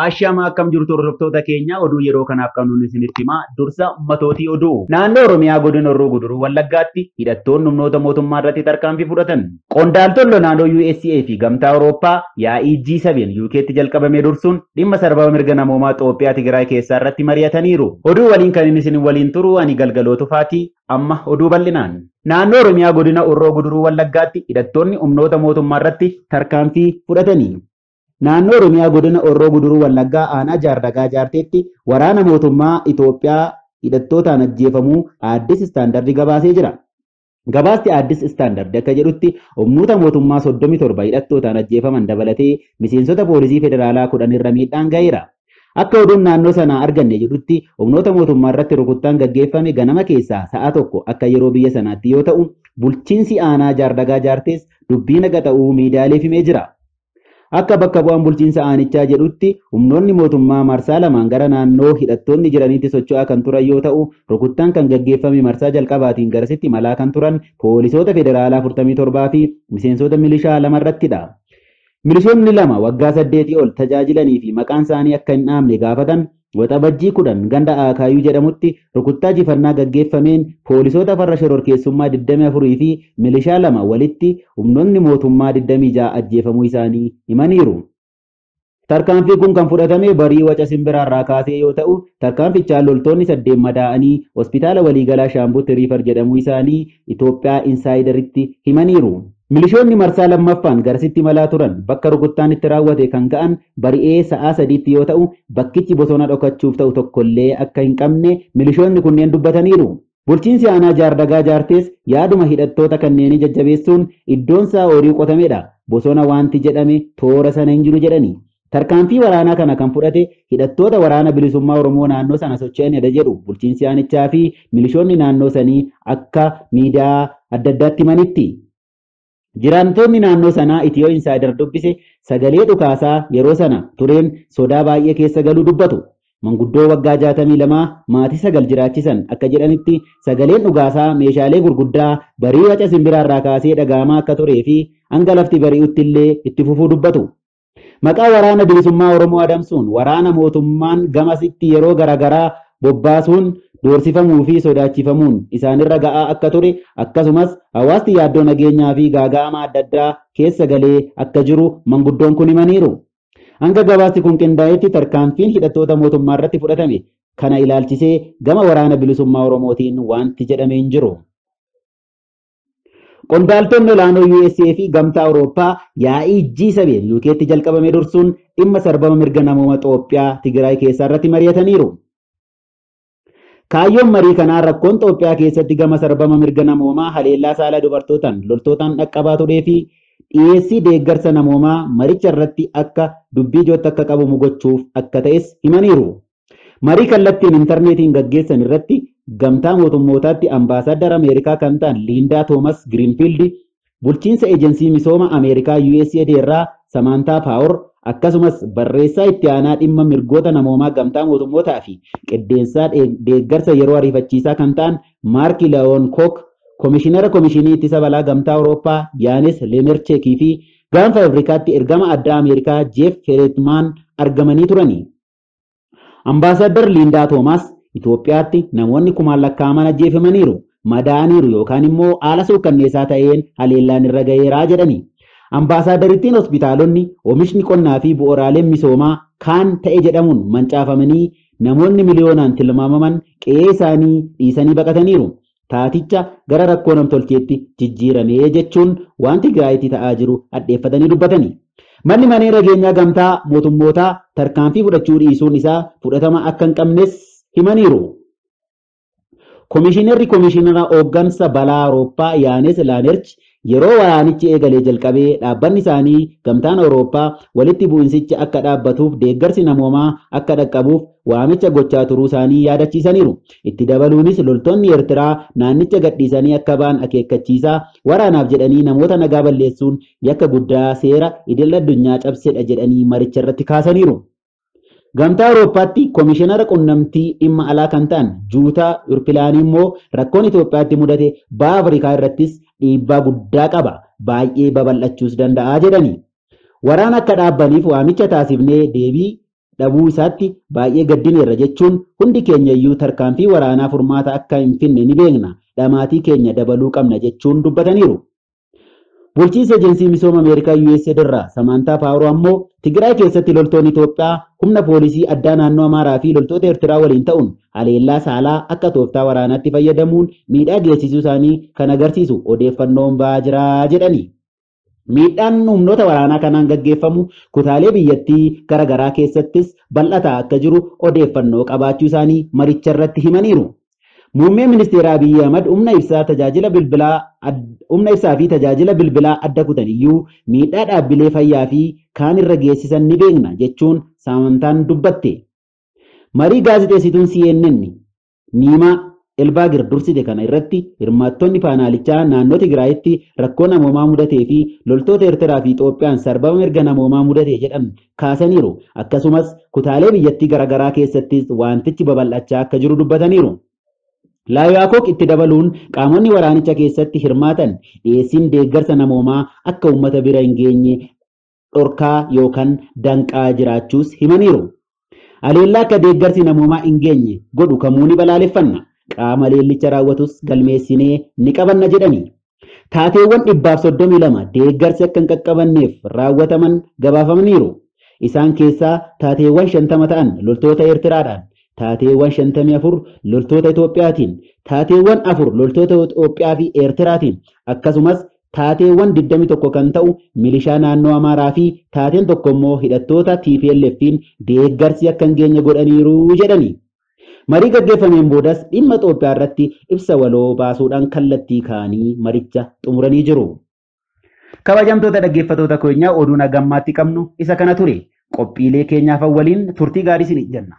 Ashamaa akkam jirtu hordoftoota keenya oduu yeroo kanaaf qabnuun isinitti himaa dursa matootii oduu. Naannoo Oromiyaa godina Horroo Guduruu Wallaggaatti hidhattoonni humnoota mootummaa irratti tarkaanfii fudhatan. Qondaaltonni naannoo USA fi Gamtaa Awurooppaa yaa'ii G7 UK'tti jalqabame dursuun dhimma sarbama mirga namoomaa Itoophiyaa Tigraay keessaa irratti mari'ataniiru. Oduu waliin kan inni isin waliin turu ani Galgaloo Tufaatii amma oduu bal'inaan. Naannoo Oromiyaa godina Horroo Guduruu Wallaggaatti hidhattoonni humnoota mootummaa irratti tarkaanfii fudhatanii. Naannoo Oromiyaa godina Horroo Guduruu Wallaggaa aanaa Jaardagaa Jaarteetti waraana mootummaa Itoophiyaa hidhattootaan ajjeefamuu Addis Istaandardi gabaasee jira. Gabaasti Addis Istaandardi akka jedhutti humnoota mootummaa 37 hidhattootaan ajjeefaman dabalatee miseensota poolisii federaalaa 10 irra miidhaan ga'eera. Akka oduun naannoo sanaa arganne jedhutti humnoota mootummaa irratti rukuttaan gaggeeffame ganama keessaa sa'a 1 akka yeroo biyya sanaatti yoo ta'u, bulchiinsi aanaa Jaardagaa Jaartees dubbii naga ta'uu miidiyaaleef himee jira. Akka bakka bu'aan bulchiinsa aanichaa jedhutti humnoonni mootummaa marsaa lamaan gara naannoo hidhattoonni jiranitti socho'aa kan turan yoo ta'u, rukuttaan kan gaggeeffame marsaa jalqabaatiin garasitti malaa kan turan poolisoota federaalaa 47 fi miseensota milishaa 2 irrattidha. Milishoonni 2 waggaa 8 ol tajaajilanii fi maqaan isaanii akka hin dhaamne gaafatan Waxabajjii 10 ganda Akaayuu jedhamutti rukuttaa jifannaa gaggeeffameen poolisoota farra shororkeessummaa 24 fi milishaa 2 walitti humnoonni mootummaa 26 ajjeefamuu isaanii himaniiru. Tarkaanfii kun kan fudhatame barii waca simbiraarraa kaasee yoo ta'u, tarkaanfichaan loltoonni 8 madaa'anii hospitaala waliigalaa Shaambuutti Riifar jedhamuu isaanii Itoophiyaa Insaayidaritti himaniiru. Milishoonni marsaa lammaffaan garasitti malaa turan bakka rukuttaan itti raawwate kan ga'an bari'ee sa'a 3tti yoo ta'u, bakkichi bosona dhokachuuf ta'u tokkollee akka hin qabne milishoonni kunneen dubbataniiru. Bulchiinsi aanaa Jaardagaa Jaartees yaaduma hidhattoota kanneenii jajjabeessuun iddoon isaa horii qotamedha. Bosona wanti jedhame toora sana hin jiru jedhani. Tarkaanfii waraanaa kana kan fudhate hidhattoota waraana bilisummaa Oromoo naannoo sana socho'anidha jedhu bulchiinsi aanichaa fi milishoonni naannoo sanii akka miidiyaa adda addaatti himanitti. Jiraatonni naannoo sanaa Itiyoo Insaayidar dubbise sagalee dhukaasaa yeroo sana tureen sodaa baay'ee keessa galuu dubbatu. Manguddoo waggaa 62 maatii 9 jiraachisan akka jedhanitti sagaleen dhukaasaa meeshaalee gurguddaa barii waca simbiraarraa kaasee dhaga'amaa akka turee fi hanga lafti bari'utti illee itti fufuu dubbatu. Maqaa waraana bilisummaa Oromoo adamsuun waraana mootummaan gamasitti yeroo garaagaraa bobbaasuun doorsifamuu fi sodaachifamuun isaanirra ga'aa akka ture akkasumas hawaasni yaaddoo nageenyaa fi gaaga'ama adda addaa keessa galee akka jiru manguddoon kun himaniiru. Hanga gabaasti kun qindaa'etti tarkaanfiin hidhattoota mootummaa irratti fudhatame kana ilaalchisee gama waraana bilisummaa Oromootiin wanti jedhame hin jiru. Qondaaltonni olaanoo USA fi Gamtaa Awurooppaa yaa'ii G7 UK'tti jalqabame dursuun dhimma sarbama mirga namooma Itoophiyaa Tigraay keessaa irratti mari'ataniiru. Kaayyoon marii kanaa rakkoon Itoophiyaa keessatti gama sarbama mirga namoomaa haleellaa saala dubartootaan loltootaan dhaqqabaa turee fi dhiyeessii deeggarsa namoomaa maricha irratti akka dubbii ijootti akka qabamu gochuuf akka ta'es himaniiru. Marii kallattiin intarneetiin gaggeessan irratti Gamtaa mootummootaatti ambaasaaddar Ameerikaa kan ta'an Liindaa Toomas Giriinfiild, bulchiinsa eejensii misooma Ameerikaa USAID irraa Samaantaa Paawor, akkasumas barreessaa itti aanaa dhimma mirgoota namoomaa Gamtaa mootummootaa fi qindeessaa deeggarsa yeroo ariifachiisaa kan ta'an Maark Lawoon Kook, komishinara komishinii ittisa balaa Gamtaa Awurooppaa Yaanis Lemercheekii fi gaanfa Afrikaatti ergama addaa Ameerikaa Jeef Feretmaan argamanii turani. Ambaasaaddar Liindaa Toomas Itoophiyaatti namoonni kumaan lakkaa'aman ajjeefamaniiru, madaa'aniiru yookaan immoo haala suukanneessaa ta'een haleellaan irra ga'eeraa jedhani. Ambaasaaddariittiin hospitaalonni oomishni qonnaa fi bu'uuraaleen misoomaa kaan ta'e jedhamuun mancaafamanii namoonni miliyoonaan tilmaamaman qe'ee isaanii dhiisanii baqataniiru. Taaticha gara rakkoo namtolcheetti jijjiiramee jechuun waan Tigraayitti ta'aa jiru hadheeffatanii dubbatani. Manni maree nageenyaa Gamtaa mootummootaa tarkaanfii fudhachuu dhiisuun isaa fudhatama akka hin qabnes himaniiru. Komishinarri komishinara hooggansa balaa Awurooppaa Yaanes Laanerch yeroo waraanichi eegalee jalqabee dhaabbanni isaanii Gamtaan Awurooppaa walitti bu'insichi akka dhaabbatuuf deeggarsi namoomaa akka dhaqqabuuf waamicha gochaa turuu isaanii yaadachiisaniiru. Itti dabaluunis loltoonni Eertiraa naannicha gadhiisanii akka ba'an akeekkachiisaa waraanaaf jedhanii namoota nagaa balleessuun yakka guddaa seera idil addunyaa cabsedha jedhanii maricha irratti kaasaniiru. Gamtaa Awurooppaatti komishinara qunnamtii dhimma alaa kan ta'an Juutaa Urpilaanii immoo rakkoon Itoophiyaatti mudate baha Afrikaa irrattis dhiibbaa guddaa qaba, baay'ee babal'achuus danda'a jedhani. Waraana akka dhaabbaniif waamicha taasifnee deebii dhabuu isaatti baay'ee gaddineerra jechuun hundi keenya iyyuu tarkaanfii waraanaa furmaata akka hin finne ni beekna. Dhamaatii keenya dabaluu qabna jechuun dubbataniiru. Bulchiinsa Ejensii Misooma Ameerikaa USAID irraa Samaantaa Paawuroo ammoo Tigraay keessatti loltoonni Itoophiyaa humna poolisii addaa naannoo Amaaraa fi loltoota Eertiraa waliin ta'uun haleellaa saalaa akka tooftaa waraanaatti fayyadamuun miidhaa geessisuu isaanii kan agarsiisu odeeffannoon ba'aa jira jedhani. Miidhaan humnoota waraanaa kanaan gaggeeffamu kutaalee biyyattii garaagaraa keessattis bal'ataa akka jiru odeeffannoo qabaachuu isaanii maricha irratti himaniiru. Muummeen ministeera Abiyyi Ahmad humna ibsaa fi tajaajila bilbilaa adda kutan iyyuu miidhaa dhaabbilee fayyaa fi kaan irra geessisan ni beekna jechuun Saamantaan dubbatte. Marii gaazexeessituun CNN Niimaa Elbaagir dursite kana irratti hirmaattonni paanaalichaa naannoo Tigraayitti rakkoo namoomaa mudatee fi loltoota Eertiraa fi Itoophiyaan sarbama mirga namoomaa mudate jedhan kaasaniiru. Akkasumas kutaalee biyyattii garaagaraa keessattis wantichi babal'achaa akka jiru dubbataniiru. Laayiwaakok itti dabaluun qaamonni waraanicha keessatti hirmaatan dhiyeessiin deeggarsa namoomaa akka uummata bira hin geenye dhorkaa yookaan danqaa jiraachuus himaniiru. Haleellaa akka deeggarsi namoomaa hin geenye godhu kamuu ni balaaleffanna. Qaama leellicha raawwatus galmeessinee ni qabanna jedhani. Taateewwan 132 deeggarsi akka hin qaqqabanneef raawwataman gabaafamaniiru. Isaan keessaa taateewwan 50 ta'an loltoota Eertiraadhaan, taateewwan 54 loltoota Itoophiyaatiin, taateewwan 4 loltoota Itoophiyaa fi Eertiraatiin, akkasumas taateewwan 21 kan ta'u milishaa naannoo Amaaraa fi taateen tokko immoo hidhattoota TPLF'n deeggarsi akka hin geenye godhaniiru jedhani. Marii gaggeeffameen boodas dhimma Itoophiyaa irratti ibsa waloo baasuudhaan kallattii kaanii maricha xumuranii jiru. Kabajamtoota dhaggeeffattoota keenyaa oduun hagammaatti qabnu isa kana ture. Qophiilee keenyaaf waliin turtii gaarii isin jenna.